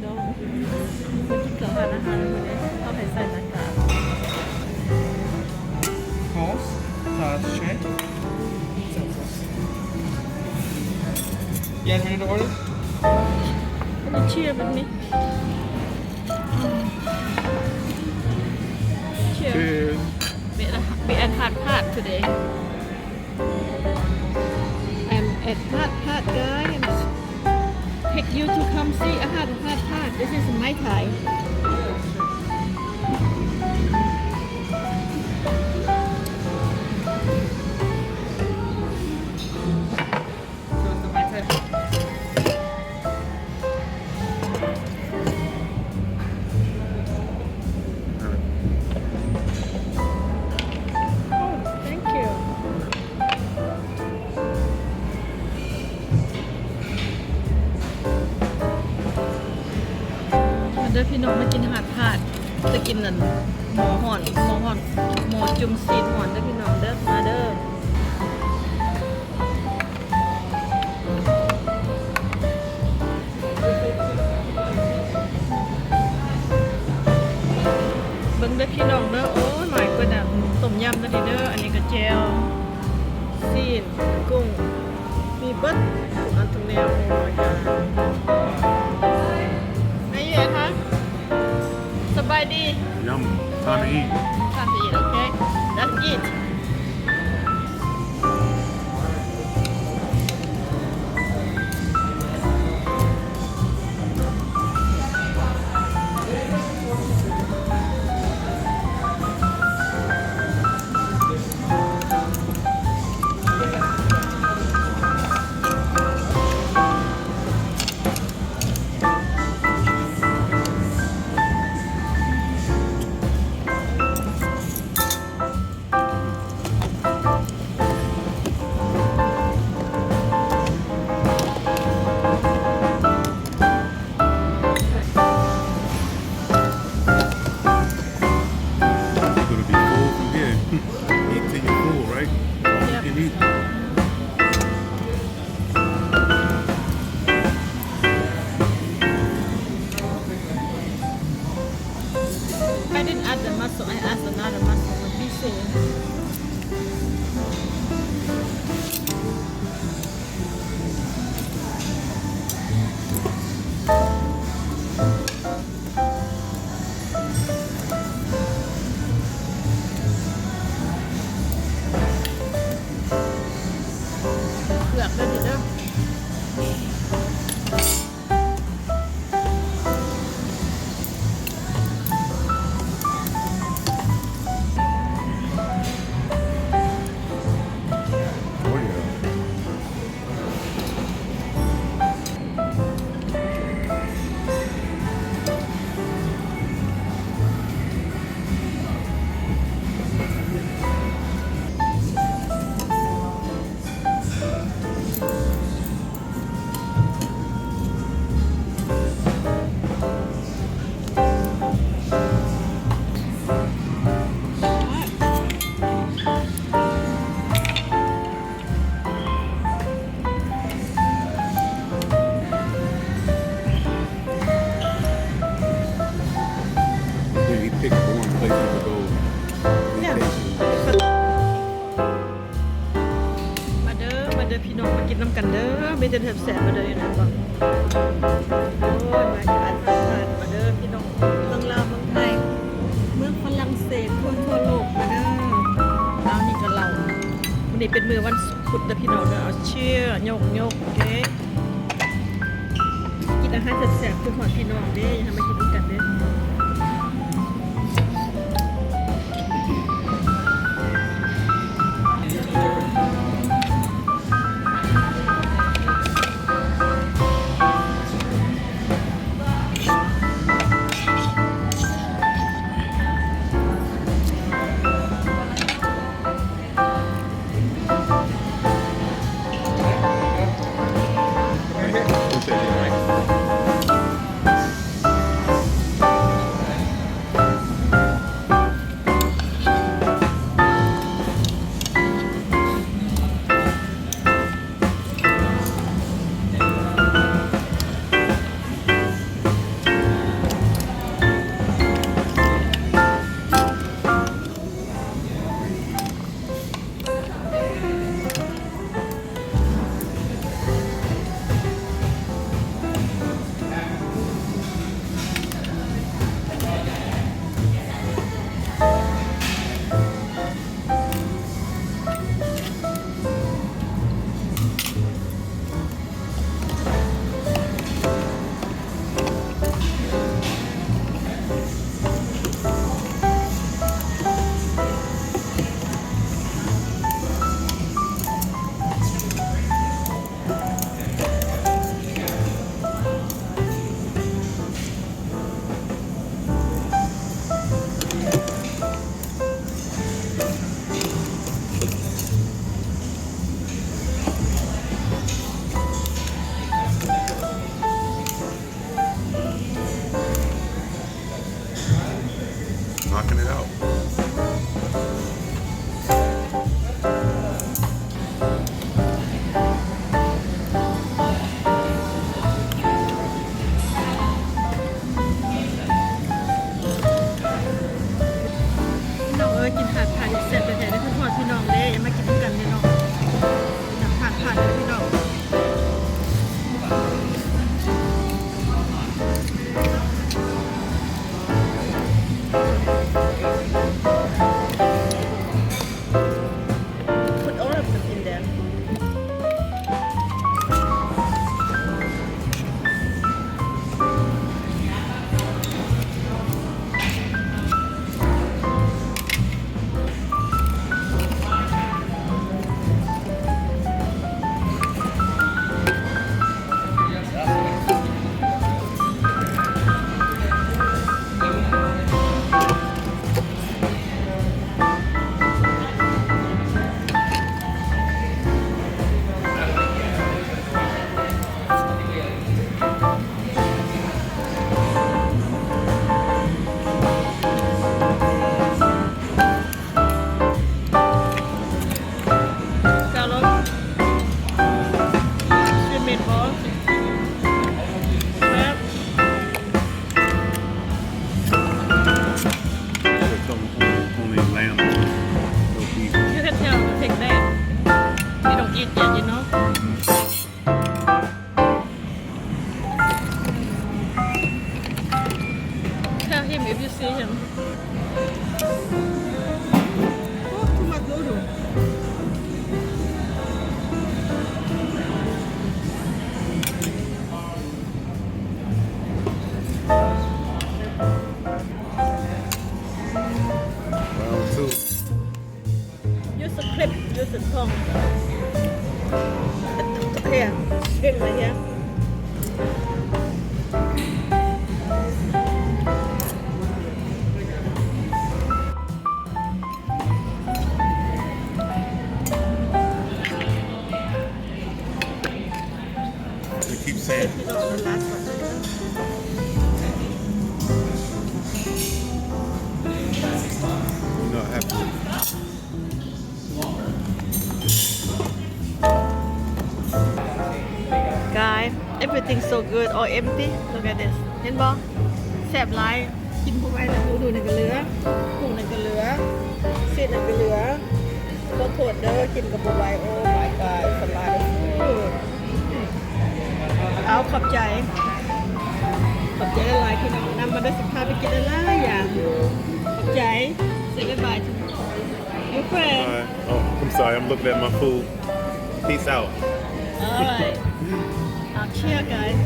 ກິນເຂົ້າຮ້ານອາຫານມື້ນີ້ ເຂົາໃຫ້ໃສ່ໜ້າກາກ. Pause. Touch. Yeah, turn it over. Can you cheer with me? Cheers. Cheers. We at, we at Hard Part today. I'm at Hard Part, guys. Take you to come see a Hard, Hard Part. This is Mai Tai. So it's the Mai Tai. Oh, thank you. ມາເດີພີ່ນ້ອງ ມາກິນຫາດທາດ ຈະກິນນັ້ນ ໝໍ້ຮ້ອນ ໝໍ້ຮ້ອນ ໝໍ້ຈຸ່ມຊີ້ນຮ້ອນເດີພີ່ນ້ອງເດີ ມາເດີ. ເບິ່ງເດີພີ່ນ້ອງເດີ ໂອ້ຍ ຫຼາຍກວ່ານັ້ນ ຕົ້ມຍຳເດີນີ້ເດີ ອັນນີ້ກະແຈ່ວ ຊີ້ນ ກຸ້ງ ມີເບິດທຸກອັນທຸກແນວ ໂອ້ຍ Are you at home? ສະບາຍດີ. Yum. Time to eat. Time to eat, okay? Let's eat. You're gonna be full from here. Eat till you're full, right? All you can eat. I didn't add the mussel, I asked another mussel, but he said. ເຜືອກເດີນີ້ເດີ. Oh, yeah. Yeah, he picked the one place he would go. ມາເດີ ມາເດີພີ່ນ້ອງ ມາກິນນຳກັນເດີ ມີແຕ່ແຊບໆ ມາເດີ ຢູ່ນັ້ນບໍ່. ໂອ້ຍ ມາຢູ່ອັນທາດ ມາເດີພີ່ນ້ອງ ເມືອງລາວ ເມືອງໄທ ເມືອງຝຣັ່ງເສດ ທົ່ວ ທົ່ວໂລກ ມາເດີ. ເອົາ ນີ້ກະເຫຼົ້າ ມື້ນີ້ເປັນມື້ວັນພຸດເດີພີ່ນ້ອງເດີ. ເອົາ ເຊຍ ຍົກໆ ໂອເຄ. ກິນອາຫານແຊບໆ ຄືຮອດພີ່ນ້ອງເດ້ ໃຫ້ມາກິນນຳກັນເດີ. Asian. Oh, too much noodle. Round two. Use a clip, use a tongue. Here, swing right here. They keep saying. Not happy. Guys, everything so good, all empty. Look at this. ເຫັນບໍ່? ແຊບຫຼາຍ. ກິນບໍ່ໄຫວແລ້ວ. ດູນັ້ນກໍເຫຼືອ, ກຸ້ງນັ້ນກໍເຫຼືອ, ຊີ້ນນັ້ນກໍເຫຼືອ. ຂໍໂທດເດີ, ກິນກໍບໍ່ໄຫວ. Oh my god, it's a lot of food. ເອົາ, ຂອບໃຈ, ຂອບໃຈຫຼາຍໆ ພີ່ນ້ອງ. ນຳມາເດີ, ຊິພາໄປກິນຫຼາຍໆຢ່າງ. ຂອບໃຈ. Say goodbye to your friend. Bye. Oh, I'm sorry, I'm looking at my food. Peace out. All right. I'll cheer, guys.